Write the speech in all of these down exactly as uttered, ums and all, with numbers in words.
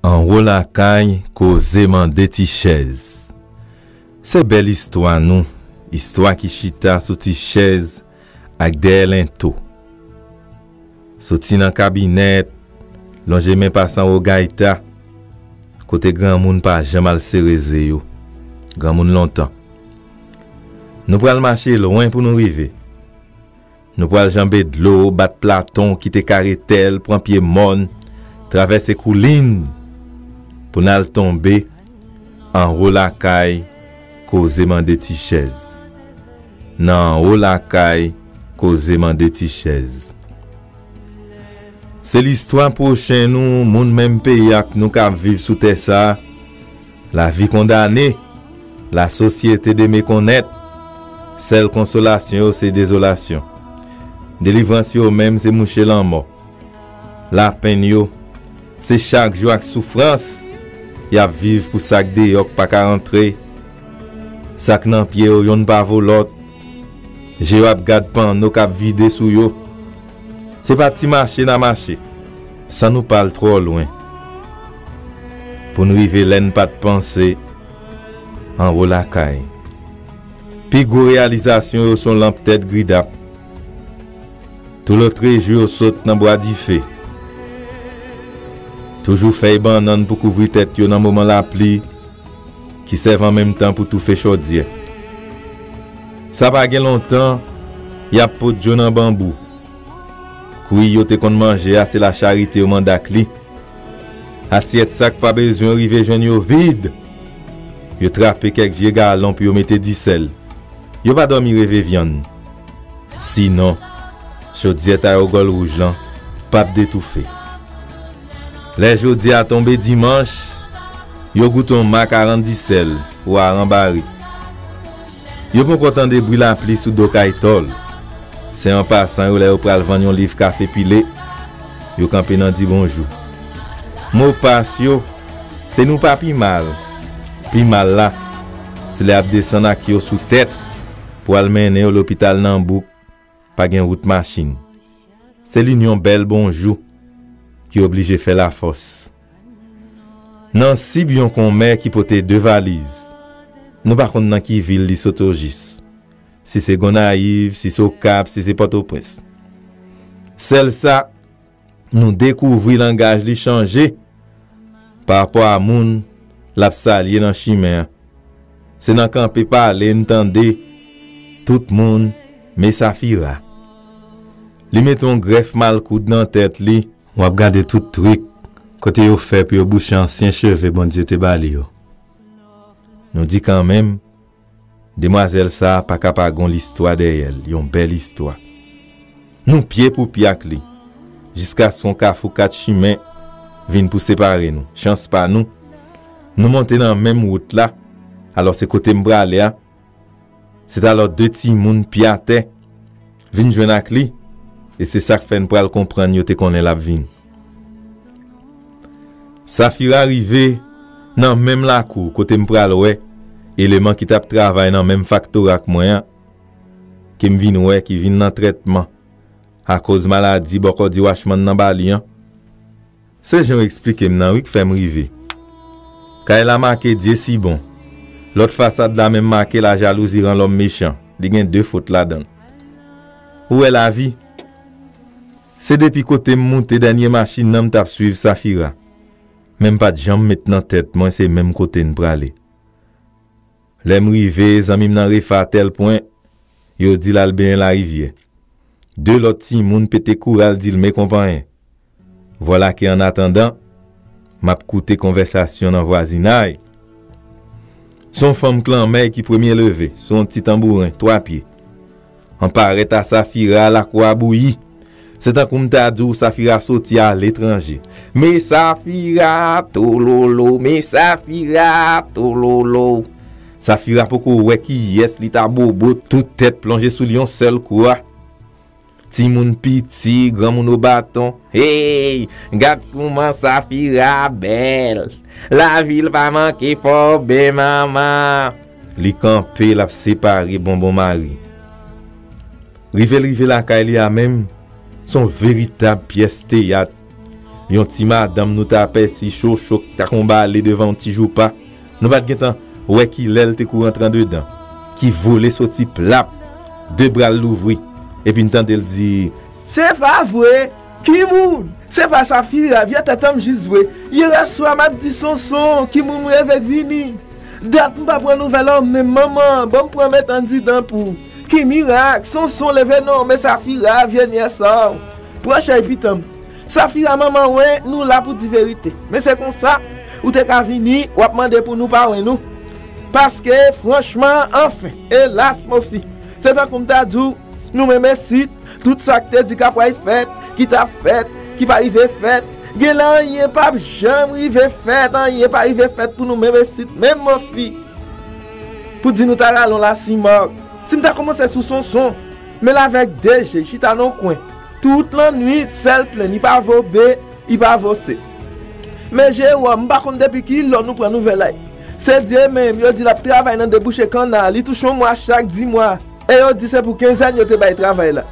Anwo lakay, koze mande ti chèz. Se bèl istwa nou, istwa ki chita sou ti chèz ak dèyè lento. Soti nan kabinèt, lonje men pase anwo gayta, kote granmoun pa janm al sere ze yo. Granmoun lontan. Nou pral mache lwen pou nou rive. Nou pral janbe dlo, bat platon, kite kare tèl, pran pye mòn, travèse koulin pou n al tonbe anwo lakay, koze mande ti chèz. Nan anwo lakay, koze mande ti chèz. Se listwa pwochen nou, moun menm peyi ak nou k ap viv sou tè sa a. Lavi kondane, la société de méconnaître. Sèl konsolasyon yo se dezolasyon. Delivrans yo menm se mouche lanmò. Lapenn yo, se chak jou ak soufrans y ap viv pou sa k deyò k pa ka rantre. Sa k nan pye yo, yonn pa vo lòt. Je yo ap gad panno k ap vide sou yo. Se pa ti mache n a mache, san nou pa al twò lwen, pou n rive lè n pa t panse, anwo lakay. Pi gwo reyalizasyon yo se yon lanp tèt gridap. Toulotrejou yo sot nan bwa dife. Toujou fèy bannann pou kouvri tèt yo nan moman lapli, ki sèvi an menm tan pou toufe chodyè. Sa pa gen lontan, y ap pot dlo nan banbou. Kwi yo te konn manje a, se lacharite yo mande ak li. Asyèt sa k pa bezwen rive jwenn yo vid. Yo trape kèk vye galon pou yo mete disèl. Yo pa dòmi reve vyann. Sinon, chodyè tayogòl wouj lan p ap detoufe. Lè jodi a tonbe dimanch, yo goute yon ma karant disèl ou aranbari. Yo poko tande bri lapli sou do kay tòl. Se an pasan yo, lè yo pral vann yon liv kafe pile, yo kanpe nan di bonjou. Mo pas yo, se nou pa pi mal. Pi mal la, se lè y ap desann ak yo sou tèt pou al mennen yo lopital nan bouk, pa gen wout machin. Se linyon bèl bonjou ki oblije fè lafòs. Nan sib yon konmè ki pote de valiz. Nou pa konn nan ki vil li sot ojis. Si se Gonayiv, si se Okap, si se Pòtoprens. Sèl sa, nou dekouvri langaj li chanje pa rapò a moun l ap salye nan chimen an. Se nan kanpe pale n tande tout moun, men Safira. Li mete yon grèf malkoud nan tèt li. W ap gade tout trik kote yo fè pou yo bouche ansyen cheve Bondye te ba li yo. Nou di kanmenm, demwazèl sa a pa ka pa gon listwa dèyè l, yon bèl istwa. Nou pye pou pye ak li, jiskaske yon kafou kat chimen vin pou separe nou. Chans pa nou, nou monte nan menm wout la. Alò, se kote m prale a. Se t alò de timoun pye atè vin jwenn ak li, e se sa k fè n pral konprann yo te konnen l ap vin. Safira rive nan menm lakou kote m pral wè eleman ki t ap travay nan menm faktori ak mwen an, ke m vin wè ki vin nan trètman akoz maladi bòkò di wachmann nan ba li an. Se jan yo eksplike m nan wi k fè m rive. Kay la make Dye si bon. Lòt fasad la menm make lajalouzi ran lòm mechan. Li gen de fot ladan l. Ou wè lavi? Se depi kote m moute dènye machin nan m t ap swiv Safira. Men m pa t janm met nan tèt mwen se menm kote n prale. Lè m rive, zanmi m nan refe a tèl pwen, yo di l al benyen larivyè. De lòt timoun pete kouri al di l men konpanyen. Vwala ke annatandan, m ap koute konvèsasyon nan vwazinay. Se yon fanm klanmèy ki premye leve, se yon ti tanbouren, twa pye. An parèt a Safira, lakou a bouyi. Se tankou m ta di w Safira soti aletranje. Men Safira, tololo, men Safira, tololo. Safira poko wè kiyès li ta bobo, tout tèt plonje sou li yon sèl kou a. Timoun piti, granmoun o baton. Hey, gad kouman Safira bèl. Lavi l pa manke fò ben manman. Li kanpe, l ap separe bonbon mari. Rive l rive lakay li a menm, se yon veritab pyès teyat. Yon ti madanm nou t apèsi cho cho k t ak yon bale devan yon ti joupa. Nou pa t gentan wè kilè l te kouri antre andedan, ki vole soti plap, de bra l louvri, epi n tande l di, "Se pa vre! Ki moun? Se pa Safira, vye tèt an m jis vre. Yè aswè m ap di Sonson, ki moun m reve k vini. Dat m pa pran nouvèl ou menm manman, ban m pran met anndidan pou. Ki mirak, Sonson leve non, men Safira, vye nyès sa w. Pran chay pitan m. Safira manman wen, nou la pou di verite. Men se konsa, ou te ka vini, w ap mande pou nou pa wen nou. Paske, franchman, anfen, elas, mofi. Se tankou m ta di w, nou menm esit, tout sa k te di k ap pral fèt, ki t ap fèt, ki pa rive fèt, gen la anyen p ap janm rive fèt, anyen pa rive fèt pou nou menm esit, menm mofi. Pou di nou ta rale yon lasimag. Si m ta kòmanse sou Sonson, men l avèk de je, chita nan yon kwen. Tout lannwit, sèl plenn, li pa vobe, li pa vose. Men Jewòm, m pa konn depi kilè nou pran nouvèl la. Se Dye menm, yo di l ap travay nan debouche kannal, li touche yon mwa chak dis mwa. E yo di se pou kenzèn yo te bay travay la.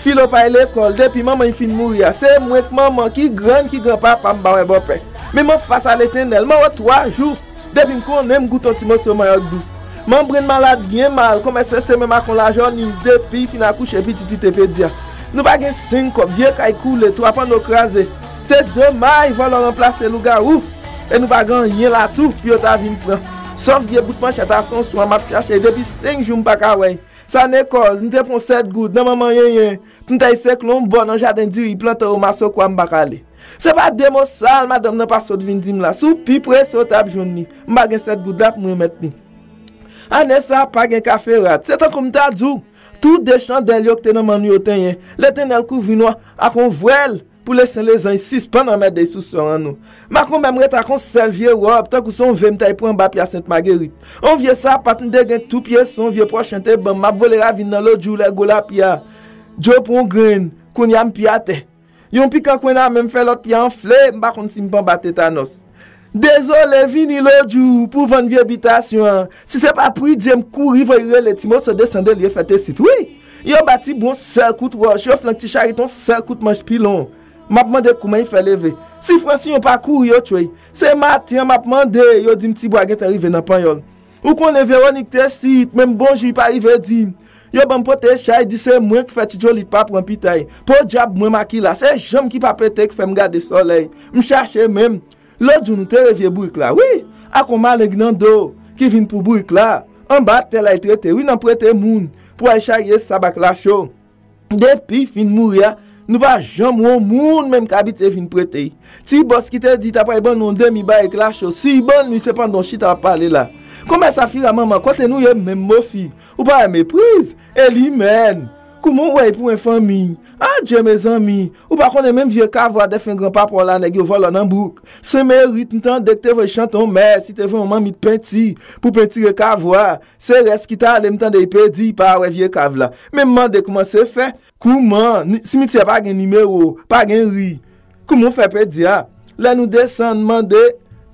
Filo pa al lekòl, depi manman l fin mouri a, se mwen k manman, ki grann, ki granpapa, m pa wè bòpè. Men m anfas a Letènèl, m anwo twa jou. Depi m konnen m goute yon ti moso mayòk dous. Manbrenn malad byen mal, kòmès se menm ak yon lajòniz, depi l fin akouche pitit li te pèdi a. Nou pa gen senk kòb, vye kay koule, twa panno kraze. Se domaj, vòlò ranplase lougawou. E nou pa gen anyen la tou pou yo ta vin pran. Sòf vye bout manchèt a Sonson an m ap chache depi senk jou m pa ka wè l. Sa nekòz, m te pran sèt goud nan manman Yenyen pou m ta al sekle yon bò nan jaden diri plante yo masokwa m pa ka ale. Se pa de mo sal madanm nan pa sot vin di m la. Si w pi prese, w t ap jwenn li. M pa gen sèt goud la pou m remèt li. Ane sa a pa gen kafe rat. Se tankou m ta di w, tou de chandèl yo ki te nan men nou yo tenyen. Letènèl kouvri nou ak yon vwèl pou lesenlezanj sispann anmède sou sò an nou. Makonbè m ret ak yon sèl vye wòb, tankou se yon ve m t al pran anba pye a Sent Magerit. Yon vye sapat m te gen tou pyeson, vye pwòch an te ban m, m ap vole ravin nan lòt jou lè gwo lapli a. Djo pran yon grenn, kounye a m pi atè. Yon pikan kwenn a men m fè lòt pye a anfle, m pa konn si m pa anba tetanòs. Dezole, vini lòt jou pou vann vye bitasyon an. Si se pa pri Dye m kouri voye rele ti moso desann delye fèt esit, wi. Yo ba ti bon sèl kout wòch, yo flank ti charit yon sèl kout manch pilon. M ap mande kouman l fè leve. Si Fransyon pa kouri yo tchwey. Se maten an m ap mande, yo di m ti bwa gentan rive nan Panyòl. Ou konnen Veronik te sit, menm bonjou li pa rive di m. Yo ban m pote chay, di se mwen k fè ti Djolit pa pran pitay. Podyab mwen Makila, se janm ki pa pete k fè m gade sòlèy. M chache menm. Lòt jou nou te revye bourik la, wi. Ak yon maleng nan do, ki vin pou bourik la. Anba tè la l t rete, wi, nan prete moun, pou al charye sab ak lacho. Depi l fin mouri a, nou pa janm wè yon moun menm k abitye vin prete l. Ti bòs ki te di l ta pral ban nou yon demi barik lacho, si l ban nou l, se pandan w chita w ap pale la. Kòmès Safira manman, kote nou ye menm mofi? Ou pa wè mepriz? E li menm? Kouman w wè l pou en fanmi? Adje mezanmi, ou pa konnen menm vye kavo a dèfen granpapa w la nèg yo vòlò nan bouk. Sen Merit m tande k te voye chante yon mès, li te voye yon manmit penti pou pentire kavo a. Se rès ki t ale m tande l pèdi, l pa wè vye kav la. Men m mande kouman se fè, kouman, ni- simityè pa gen nimewo, pa gen ri. Kouman w fè pèdi a? Lè nou desann mande,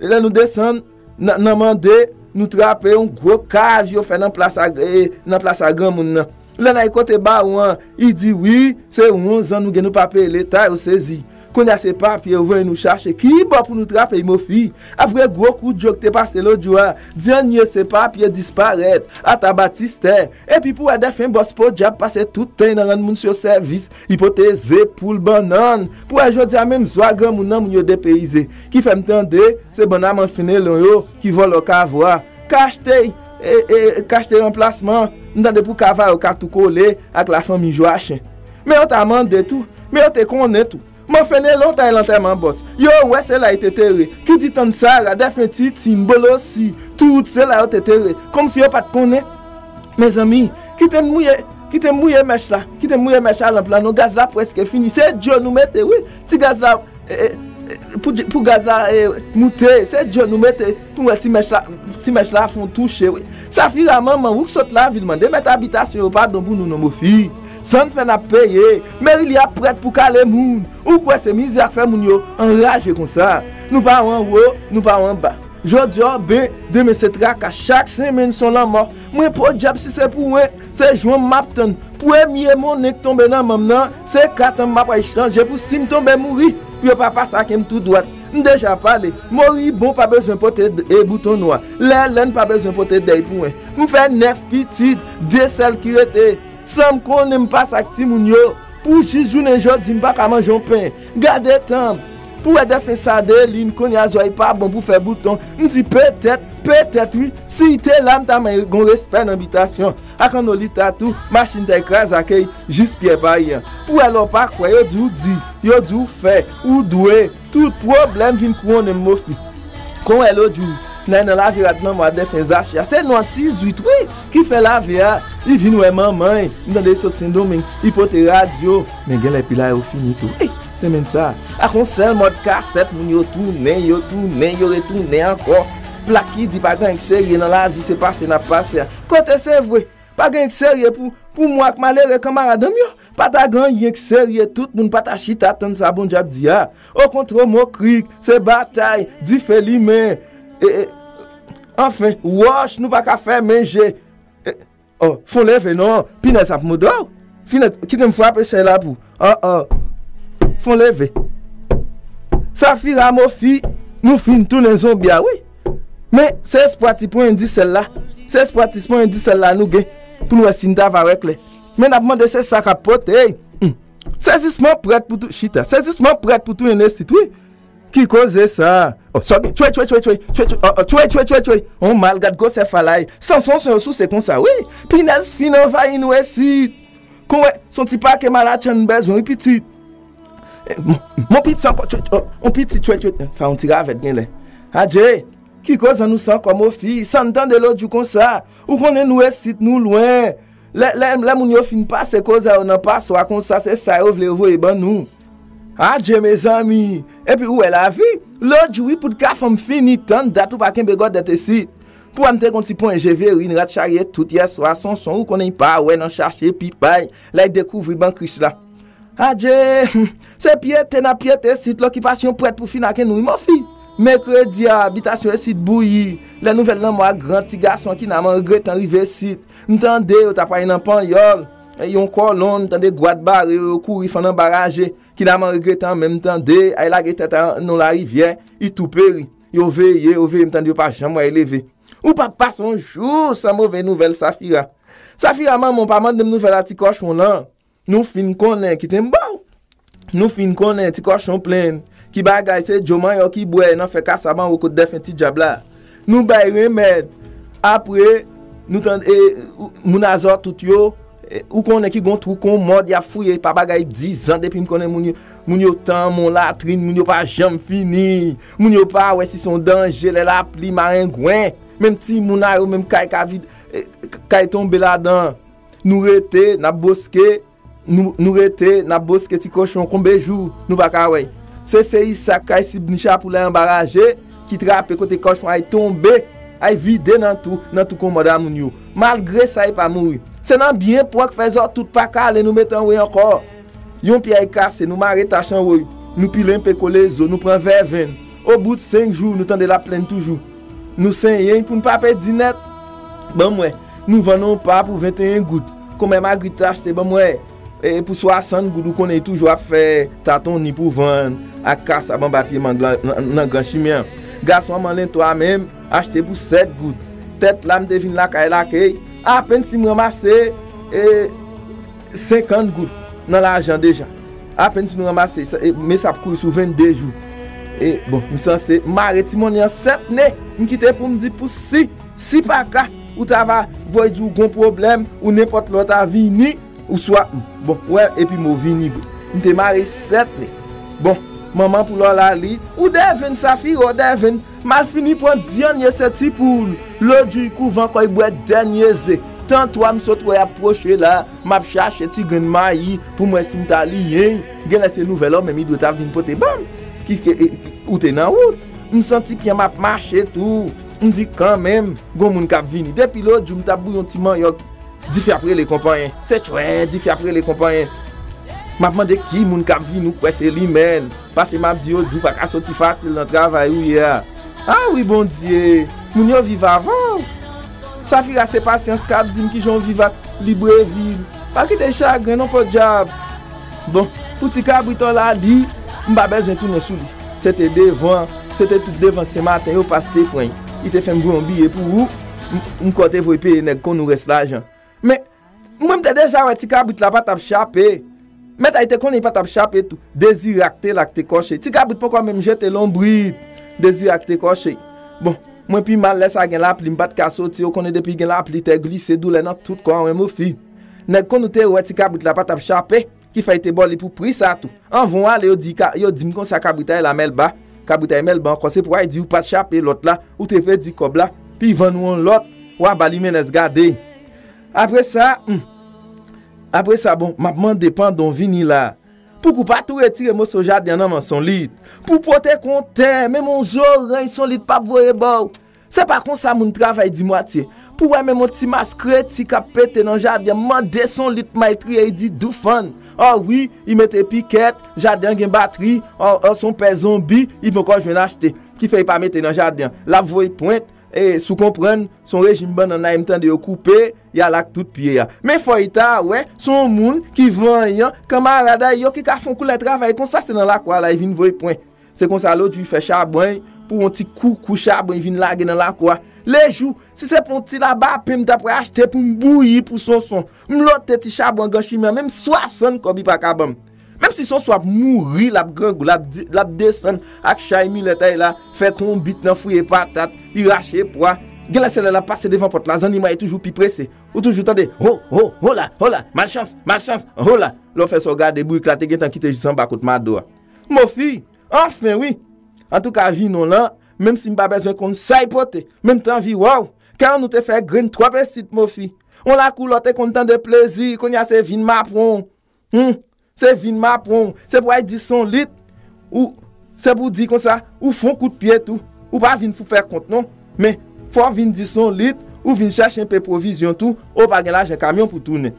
lè nou desann nan, nan mande, nou trape yon gwo kav yo fè nan plas a, e, nan plas a granmoun nan. Lè n al kote bawon an, li di wi, se onz an nou gen nou pa peye leta, yo sezi. Kounye a se papye yo voye nou chache. Ki bò pou nou trape l, mofi? Apre gwo kout djo k te pase lòt jou a, dènye se papye disparèt, ata batistè. Epi pou wè dèfen bòs podyab pase tout tan l nan rann moun yo sèvis, li pote ze, poul, bannann. Pou wè jodi a menm zo a granmoun nan moun yo depeyize. Ki fè m tande, se bann aman fenelon yo ki vòlò kavo a. K achte, e, e, k achte ranplasman, m tande pou kavo a yo ka tou kole ak lafanmi Jwachen. Men yo ta mande tou, men yo te konnen tou. Manfenelon t al lantèman bòs. Yo wè se la li te tere. Ki di tann Sara, dèfen Titine, Bolosi, tout se la yo te tere. Kòmsi yo pa t konnen. Mezanmi, kite m mouye, kite m mouye mèch la. Kite m mouye mèch a lanp la non, gaz la prèske fini. Se dyo nou mete, wi. Ti gaz la, e, e, e, pou, pou gaz la, e, moute, se dyo nou mete. Pou m wè si mèch la, si mèch la fè yon touche, wi. Safira manman, ou k sot lavil, mande mèt abitasyon yo padon pou nou non, mofi. Sa n fè n ap peye. Merilia prèt pou kale moun. Ou kwè se mizè k fè moun yo anraje konsa? Nou pa w anwo, nou pa w anba. Jodi a w ben, demen se traka. Chak senmenn se yon lanmò. Mwen podyab si se pou mwen, se jwenn m ap tann. Premye monnen k tonbe nan men m nan, se kat an m ap al chanje pou si m tonbe mouri. pou yo pa pase ak m tou dwat. M deja pale, moribon pa bezwen pote d- e bouton nwa. Lèlèn pa bezwen pote dèy pou mwen. M fè nèf pitit, de sèl ki rete. San m konnen m pase ak timoun yo. Pou jis jounen jodi, m pa ka manje yon pen. Gade tan. Pou wè dèfen sa de lin, kounye a zòrèy pa bon pou fè bouton. M di petèt, petèt wi. Si l te la, m ta mwen gon respè nan bitasyon. Ak Anolita tou, machin ta kraze ak jis pyè pa y an. Pou wè lè w pa kwè, yo di w di, yo di w fè, ou dwe. Tout pwoblèm vin kouwonnen m, mofi. Kon wè lòt jou, nan nan lave rad nan mwa dèfen Zachi a. Se non ti zwit, wi, ki fè lave a. Li vin wè manman, m tande sot Sendomeng, li pote radyo. Men genlè pil a yo fini tou. Wi, semèn sa, ak yon sèl mòd kasèt, moun yo tounen, yo tounen, yo retounen ankò. Plak ki di pa gen anyen k serye nan lavi, se pase n ap pase a. Kote se vre? Pa gen anyen k serye pou, pou mwen ak malere kanmarad an m yo. Pa ta gen anyen k serye, tout moun pa ta chita tann sa Bondye ap di a. Okontrè, mokrik, se batay, dife limen. E, e, anfen, wòch, nou pa ka fèmen je. E, oh, fon leve non, pinèz ap mòde w. Finèt, kite m frape chèz la pou. Oh, oh. Fon leve. Safira, mofi, nou fin tounen zonbi a, wi. Men, se espwa ti pwen di sèl la. Se espwa ti pwen di sèl la nou gen. Pou nou wè si n ta va wè klè. Men n ap mande se sa k ap pote. Ey, hmm. Sezisman prèt pou tou, chita. Sezisman prèt pou tou ennesit, wi. Ki koze sa? Oh, sòdi, tchwe, tchwe, tchwe, tchwe, tchwe, tchwe, oh, oh, tchwe, tchwe, tchwe, tchwe. On mal, gad gwosè falay. Sanson, se yo souse konsa, wi. Pinèz fin anvayi nou esit. Kon wè, se on ti pake malatchann bezwen, wi, pitit. Eh, mon, mon pitit ankò, tchwe, tchwe, oh, on pitit, tchwe, tchwe. Sa, on ti ravèt genlè. Adje, ki koze nou sa ankò, mofi? Sa n tande lòt jou konsa. Ou konnen nou esit, nou lwen. Lè, lè, lè moun yo fin pase koze yo nan paswa konsa, se sa yo vle yo voye ban nou. Adje, mezanmi! Epi ou wè lavi? Lòt jou, wi, pou t ka fanm fini tann dat ou pa kenbe gòdèt esit. Pou wè m te gon ti pwen je Verine, rat charye tout yèswa, Sonson, ou konnen pa wè nan chache pipay, lè l dekouvri ban krich la. Adje, se pyete n ap pyete esit, lokipasyon prèt pou fin ake nou, wi, mofi. Mekredi a, bitasyon esit bouyi. Lè nouvèl lanmò a gran ti gason Kinaman regretan rive esit. M tande yo t ap pale nan panyòl. E yon kòlonn, m tande gwad bare yo, yo kouri fann anba raje. Kinaman regretan, men m tande, ay lage tèt a nan larivyè, li tou peri. Yo veye, yo veye, m tande yo pa janm wè l leve. Ou p ap pase yon jou san move nouvèl, Safira. Safira, manman w pa mande m nouvèl a ti kòchon lan. Nou fin konnen, kite m ba w. Nou fin konnen ti kòchon plenn. Ki bagay, se djo manyòk ki bwè nan fè kasab anwo kot dèfen ti dyab la. Nou bay renmèd. Apre, nou tande, e, ou- moun a zòt tout yo, e, ou konnen ki gon twou kon mòd y ap fouye pa bagay dizan depi m konnen moun yo, moun yo tann on latrin, moun yo pa janm fini. Moun yo pa wè si se on danje lè lapli marengwen. Menm timoun a yo, menm kay ka vid, e, k- kay tonbe ladan. Nou rete, n ap boske, nou, nou rete, n ap boske ti kòchon konbe jou, nou pa ka wè l. Se, se Isak kay Sibnicha pou lè anba raje, ki trape kote kòchon ay tonbe, ay vide nan tou, nan tou konmòd a moun yo. Malgre sa, li pa mouri. Se nan byen pran k fè zòt tout pa ka ale nou mete anwo ankò. Yon pyè ay kase, nou mare tach anwo, nou pile enpe kole zo, nou pran vèvenn. Obout senk jou, nou tande l ap plenn toujou. Nou senyen pou n pa pèdi nèt. Ban m wè, nou vann on pa pou venteyen goud. Konmè Magrit achte, ban m wè, e pou swasant goud, ou konnen li toujou ap fè tatonni pou vann ak kasab anba pye mang lan nan, nan gran chimen an. Gason an manlen twa menm, achte pou sèt goud. Tèt la, m te vin lakay lakay, apèn si m ranmase, e, senkant goud nan lajan deja. Apèn si nou ranmase, sa- e, men sa ap kouri sou vennde jou. E, bon, m sanse mare ti monnen an sèt ne. M kite pou m di pou si, si pa ka, ou ta va voye di w gon pwoblèm, ou nenpòt lè w ta vini, ou swa, bon, wè, epi m vini vre. M te mare sèt ne. Bon, manman pou lò la li, ou devenn Safira, ou devenn. M al fini pran dènye se ti poul. Lòt jou, li kouve ankò, li bwè dènye ze. Tan twa m sot wè y ap pwoche la, m ap chache ti grenn mayi pou m wè si m ta liyen. Genlè se nouvèl ou menm li dwe ta vin pote ban m. Ki, ki, ki- ou te nan wout. M santi pye m ap mache tou. M di kanmenm, gon moun k ap vini. Depi lòt jou, m t ap bouyi yon ti manyòk. Dife ap rele konpanyen. Se tchwè, dife ap rele konpanyen. M ap mande ki moun k ap vini, ou kwè se li menm. Paske m ap di yo, di w pa ka soti fasil nan travay ou ye a. A wi, Bondye, moun yo viv avan w. Safira, se pasyans k ap di m kijan w viv ak Libreville. Pa kite chagren non, podyab. Bon, pou ti kabrit an la, li, M pa bezwen tounen sou li. Se te devan, se te tout devan Senmaten yo pas te pran. Li te fè m voye yon biye pou ou. M, m kwè w te voye peye nèg konn ou rès lajan. Men, mwen m te deja wè ti kabrit la pa t ap chape. Mèt a, li te konnen li pa t ap chape tou. Dezire ak te la k te kòche. Ti kabrit poko menm jete lonbrit. Dezire ak te kòche. Bon, mwen pi mal lè sa gen lapli, m pa t ka soti. Ou konnen depi gen lapli, tè glise, doulè nan tout kò an, wi, mofi. Nèg konn ou te wè ti kabrit la pa t ap chape. Ki fè y te ba w li pou pri sa tou. Anvan w ale, yo di, ka, yo di m konsa kabrit la e la Mèlba. Kabrit la e Mèlba ankò, se pou w al di ou pa t chape lòt la, ou te pèdi kòb la, pi vann ou yon lòt, w a ba li menès gade. Apre sa, hmm, apre sa, bon, m ap mande pandan w vini la, pouki w pa tou retire moso jaden an nan men Sonlit? Pou pote kontè, menm yon zoranj Sonlit p ap voye ba w. Se pa konsa moun travay dimwatye. Pou wè menm yon ti mas kreti k ap pete nan jaden an, mande Sonlit may triye, li di doufann. Ò wi, li mete pikèt, jaden an gen batri, ò, ò, se yon pè zonbi, li poko jwenn achte. Ki fè li pa mete nan jaden an. L ap voye pwent, e, si w konprann, se yon rejim bannann la, e m tande yo koupe, y al ak tout pye a. Men fò li ta wè, se yon moun ki vanyan, kanmarad a yo ki ka fè yon koulè travay konsa, se nan lakou a la, li vin voye pwent. Se konsa lòt jou, li fè chabon pou yon ti koukou chabon vin lage nan lakou a. Lejou, si se pou yon ti labapen m ta pral achte pou m bouyi pou Sonson, m lote ti chabon an gran chimen an, menm swasann kòb li pa ka ban m. Menm si Sonson ap mouri, l ap grangou, l ap di- l ap desann ak chay milèt a li la, fè konbit nan fouye patat, li rache pwa. Genlè se lè l ap pase devan pòt la, zannimo a toujou pi prese. Ou toujou tande, ho, ho, hola, hola, malchans, malchans, hola. Lè w fè sa w gade bourik la te gentan kite jis anba kot mado a. Mofi, anfen wi. Antouka, vin w lan, menm si m pa bezwen konn sa y pote, men m t anvi wè w. Kè an nou te fè grenn twòp esit, mofi. On lakou lè w te konn tande plezi, kounye a se vin m ap pran w. Hmm, se vin m ap pran w. Se pou w al di Sonlit, ou, se pou w di konsa, ou fè yon kout pye tou. Ou pa vin pou fè kont non. Men, fò w vin di Sonlit, ou vin chèche enpe pwovizyon tou, ou pa gen lajan kamyon pou tounen.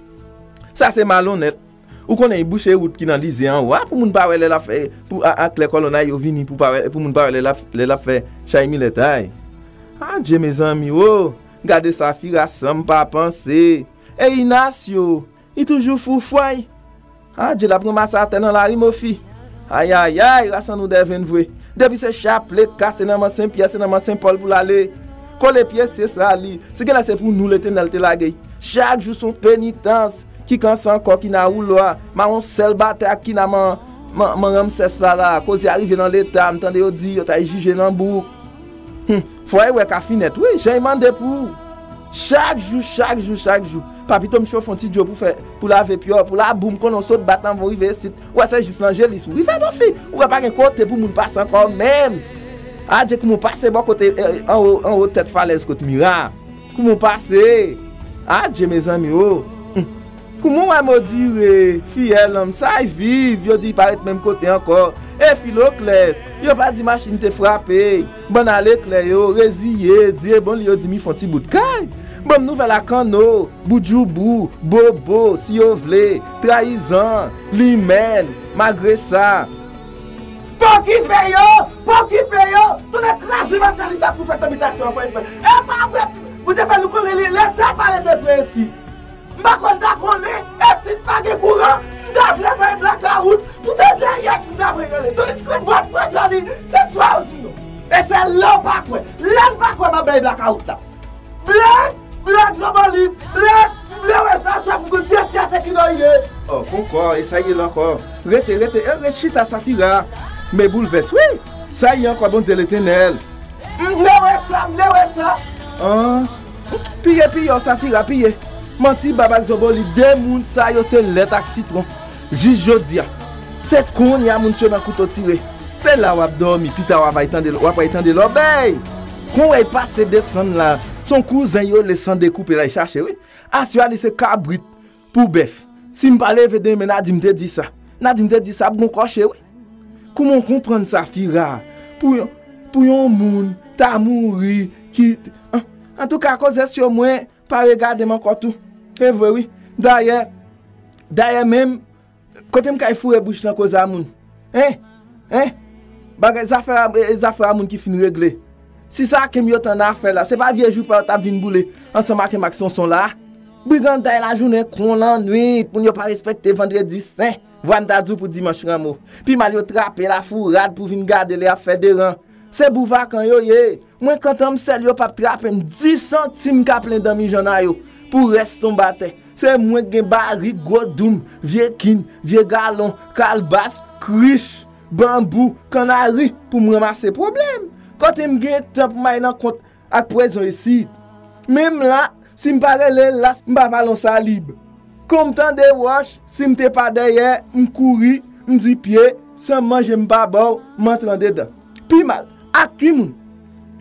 Sa se malonnèt. Ou konnen, bouche wout ki nan Lize anwo a, pou moun pa wè lè l ap fè, pou a, a klè kòlonnay yo vini, pou pa wè, pou moun pa wè lè l ap, lè l ap fè chay milèt a. Adje, mezanmi, o! Gade Safira san m pa panse. E Inasyo, li toujou foufway. Adje, l ap ranmase atè nan lari, mofi. Ayayay, ras an nou dèvenn vre. Depi se chaple k kase nan men Sen Pyè, se nan men Sen Pòl pou l ale. Kole pye, se sa li. Si genlè se pou nou Letènèl te lage. Chak jou se yon penitans. Ki kansa ankò, Kina Woulo a? Mawon sèl batay ak Kina man, man, man Ramsès la la. Koze a rive nan leta, m tande yo di yo t al jije nan bouk. Hmm, fò e wè ka finèt, wi, jan e mande pou ou. Chak jou, chak jou, chak jou. Papi Tom chofe yon ti djo pou fè, pou lave pye w, pou labou, m konnen w sot bat anvan w rive isit. Ou wè se jis nan je li sou rive, mofi. Ou wè pa gen kote pou moun pase ankò menm. Adje, kouman w pase bò kote, eh, anwo, anwo tèt falèz kot Mira. Kouman w pase? Adje, mezanmi, o. Hmm. Kouman w wè Modire, Fiyèl, Anmsay viv, yo di pa ret menm kote ankò. E Filoklès, yo pa di machin te frape. Bann a leklè yo, reziye, Dye bon li yo di m fè yon ti bout kay. Ban m nouvèl a Kanno, Boudjoubou, Bobo, si yo vle, Trayizan, Limèn, Magresa. Pa okipe yo! Pa okipe yo! Tounen kraze matyè li sa pou fè tanbitasyon an fè. E pa vre, ou te fè nou konnen li, Leta pa rete pre isit. M pa kwè l ta konnen, e si t pa gen kouran, m ta vle bay blakawout, pou se dèyè m ta vle rele. Tounis krit bwat presyon li, se swa ou sinon. E se lè w pa kwè. Lè m pa kwè m ap bay blakawout la. Blak! Blak Zobolit! Blak! M vle wè sa, chak moun konn se sya se ki lò ye. Oh, poukò, e sa ye la ankò. Rete, rete, e ret chita, Safira. Men boulvès, wi. Sa ye ankò, Bondye Letènèl. M vle wè sa, m vle wè sa. An, piye, piye, Safira, piye. Manti, bab ak Zobolit, de moun sa yo se lèt ak sitwon. Jis jodi a. Se kounye a moun sou nan kouto tire. Se la w ap dòmi, pita w ap ay tande, w ap ay tande lòbèy. Kon w wè y pase desann la, se yon kouzen yo le san dekoupe la y chache, wi. Aswè a li se kabrit pou bèf. Si m pa leve demen, n a di m te di sa. N a di m te di sa ap gon kòche, wi. Kouman w konprann sa, Fira? Pou yon, pou yon moun ta mouri, ki, an, antouka, koze sou mwen, pa regade m ankò tou. E vre, wi. Dayè, dayè menm, kote m kay foure bouch nan koze a moun? Hein? Hein? Bagay zafè a, e, zafè a moun ki fin regle. Si sa ke m yo t an afè la, se pa vye jou pa yo t ap vin boule ansanm ak m ak Sonson la? Briganday lajounen kon lannwit, moun yo pa respekte vandredi sen. Vwa n ta di w pou dimanch ranmo. Pi mal yo trape lafourad pou vin gade lè y ap fè deran. Se bouvakan yo ye. Mwen kantan m sèl yo p ap trape m dis santim ka plen danmi jonna yo pou rès tonbe atè. Se mwen k gen barik, gwo doum, vye kin, vye galon, kalbas, krich, banbou, kannari pou m ranmase pwoblèm. Kote m gen tan pou m al nan kont ak pwezon isit. Menm la, si m pa rele las, m pa pale yon salib. Kon m tande wòch, si m te pa dèyè, m kouri, m di pye, san manje m pa ba w, m antre andedan. Pi mal, ak ki moun?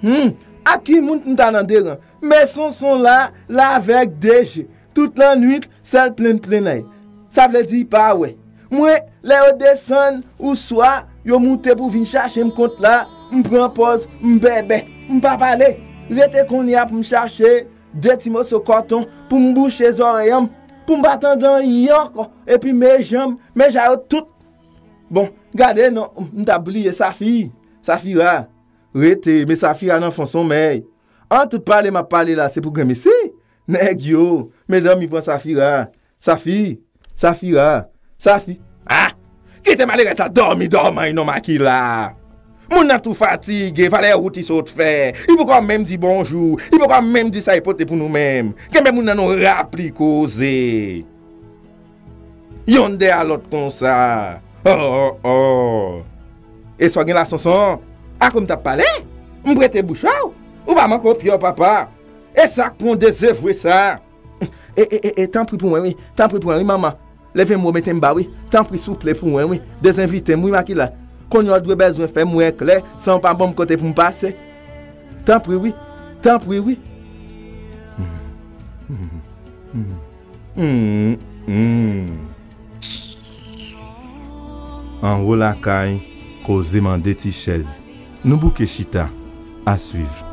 Hmm, ak ki moun m ta nan deran? Men Sonson la, la avèk de je. Tout lannwit, sèl plenn plennay. Sa vle di pa wè. Mwen, lè yo desann, ouswa yo moute pou vin chache m kont la, m pran pòz, m bèbè. M pa pale. Rete kounye a pou m chache de ti moso kòton pou m bouche zòrèy an, pou m pa tande anyen ankò. Epi men jan m, men jan yo tout. Bon, gade non, m t ap bliye Safi. Safira. Rete, men Safira nan fon sonmèy. An tout pale m ap pale la, se pou granmesi. Nèg yo, men dòmi pran Safira. Safi, Safira, Safi. Ah! Kite malerèz la dòmi dòmay non Makila. Moun nan tou fatige, valè wout li sot fè. Li poko menm di bonjou, li poko menm di sa li pote pou nou menm. Kenbe moun nan nou rapli koze. Yonn dèyè lòt konsa. Oh, oh, oh. E sa w gen la, Sonson? Akoz m t ap pale? M prete bouch ou. Ou pa manke w pye w, papa. E sa k pran w dezevwe sa? E, e, e, e, tanpri pou mwen, wi. Tanpri pou mwen, wi, manman. Leve m wo, mete m ba, wi. Tanpri, souple, pou mwen, wi. Dezenvite m, wi, Makila. Kounye a w dwe bezwen fè m wè klè, san w pa ban m kote pou m pase. Tanpri, wi. Tanpri, wi. Hmm, hmm. Anwo lakay, koze mande ti chèz. Nou bouke chita. A swiv.